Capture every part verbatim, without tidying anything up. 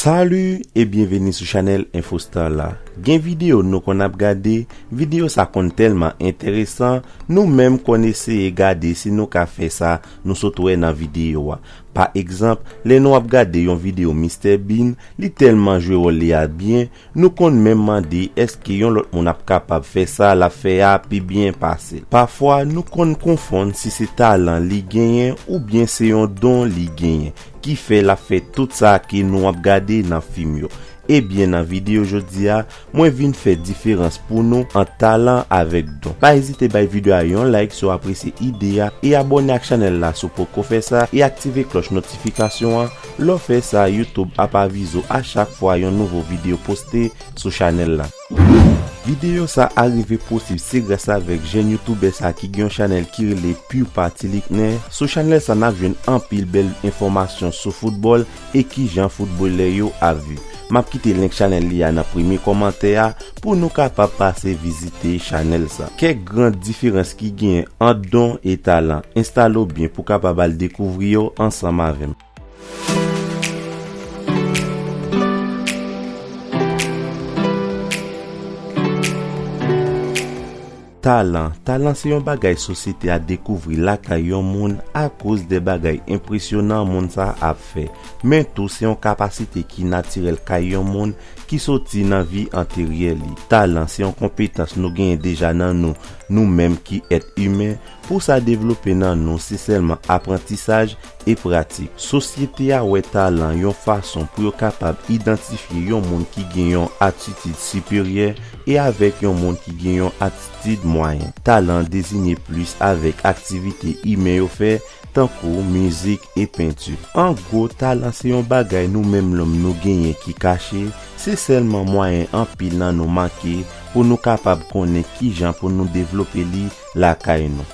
Salut e byenveni sou chanèl Infostar la. Gen videyo nou konn ap gade, videyo sa konn tèlman enteresan, nou menm konn eseye gade si nou ka fè sa nou sot wè nan videyo a. Pa egzanp, lè nou ap gade yon videyo Mistè Bean, li tèlman jwe wòl li a byen, nou konn menm mande èske yon lòt moun ap kapab fè sa l ap fè a pi byen pase l. Pafwa, nou konn konfonn si se talan li genyen oubyen se yon don li genyen ki fè l ap fè tout sa ke nou ap gade nan fim yo. Ebyen, nan videyo jodi a, mwen vin fè diferans pou nou ant talan avèk don. Pa ezite bay videyo a yon like si w apresye ide a e abòne ak chanèl la si w poko fè sa e aktive klòch notifikasyon an. Lè w fè sa, YouTube ap avize w a chak fwa yon nouvo videyo poste sou chanèl la. Videyo sa a rive posib se gras avèk jèn youtubè sa ki gen yon chanèl ki rele Pure Party Likner. Sou chanèl sa n ap jwenn anpil bèl enfòmasyon sou foutbòl e kijan foutbolè yo ap viv. M ap kite link chanèl li a nan premye kòmantè a pou nou kapab pase vizite chanèl sa. Kèk gran diferans ki genyen ant don e talan. Enstale w byen pou w kapab al dekouvri yo ansanm avè m. Talan. Talan se yon bagay sosyete a dekouvri lakay yon moun akoz de bagay enpresyonan moun sa a ap fè. Men tou se yon kapasite ki natirèl kay yon moun ki soti nan vi anteryè li. Talan se yon konpetans nou genyen deja nan nou, nou menm ki èt imen. Pou sa devlope nan nou, se sèlman aprantisaj e pratik. Sosyete a wè talan yon fason pou yo kapab idantifye yon moun ki gen yon atitid siperyè e avèk yon moun ki gen yon atitid mwayen. Talan deziyen plis avèk aktivite imen yo fè, tankou mizik e penti. An gwo, talan se yon bagay nou menm lòm nou genyen ki kache, se sèlman mwayen anpil nan nou manke pou nou kapab konnen kijan pou nou devlope li lakay nou.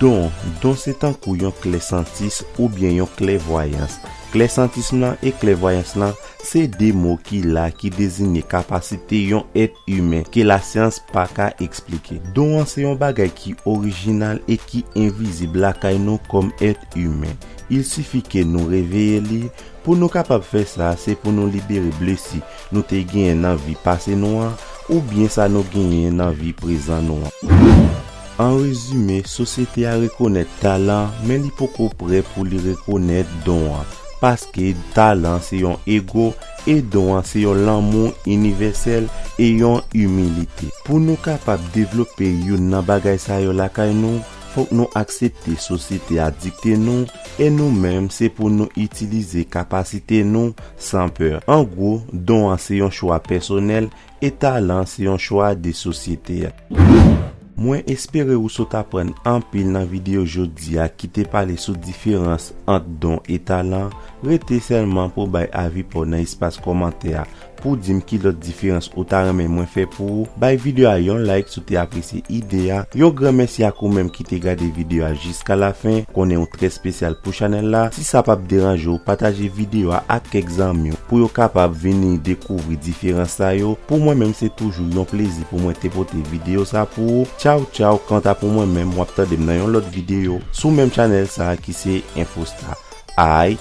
Don. Don se tankou yon klèsantis oubyen yon klèvwayans. Klèsantis lan e klèvwayans lan se de mo ki la ki deziye kapasite yon èt imen ke lasyans pa ka eksplike. Don an se yon bagay ki orijinal e ki envizib lakay nou kòm èt imen. Il sifi ke nou reveye li. Pou nou kapab fè sa, se pou nou libere blesi nou te genyen nan vi pase nou an, oubyen sa nou genyen nan vi prezan nou an. An rezime, sosyete a rekonèt talan, men li poko prè pou li rekonèt don an, paske talan se yon ego, e don an se yon lanmou inivèsèl e yon imilite. Pou nou kapab devlope youn nan bagay sa yo lakay nou, fòk nou aksepte sosyete a dikte nou, e nou menm se pou nou itilize kapasite nou san pè. An gwo, don an se yon chwa pèsonèl e talan se yon chwa de sosyete a. Mwen espere ou sot aprann anpil nan videyo jodi a ki te pale sou diferans ant don e talan. Rete sèlman pou w bay avi pa w nan espas kòmantè a pou w di m ki lòt diferans ou ta renmen mwen fè pou ou. Bay videyo a yon like si w te apresye ide a. Yon gran mèsi ak ou menm ki te gade videyo a jiska lafen. Konnen ou trè espesyal pou chanèl la. Si sa p ap deranje w, pataje videyo a ak kèk zanmi w pou yo kapab vini dekouvri diferans sa yo. Pou mwen menm, se toujou yon plezi pou mwen te pote videyo sa pou ou. Tchaw, tchaw, kanta pou mwen menm, w ap tande m nan yon lòt videyo sou menm chanèl sa ki se Infostar. Ay.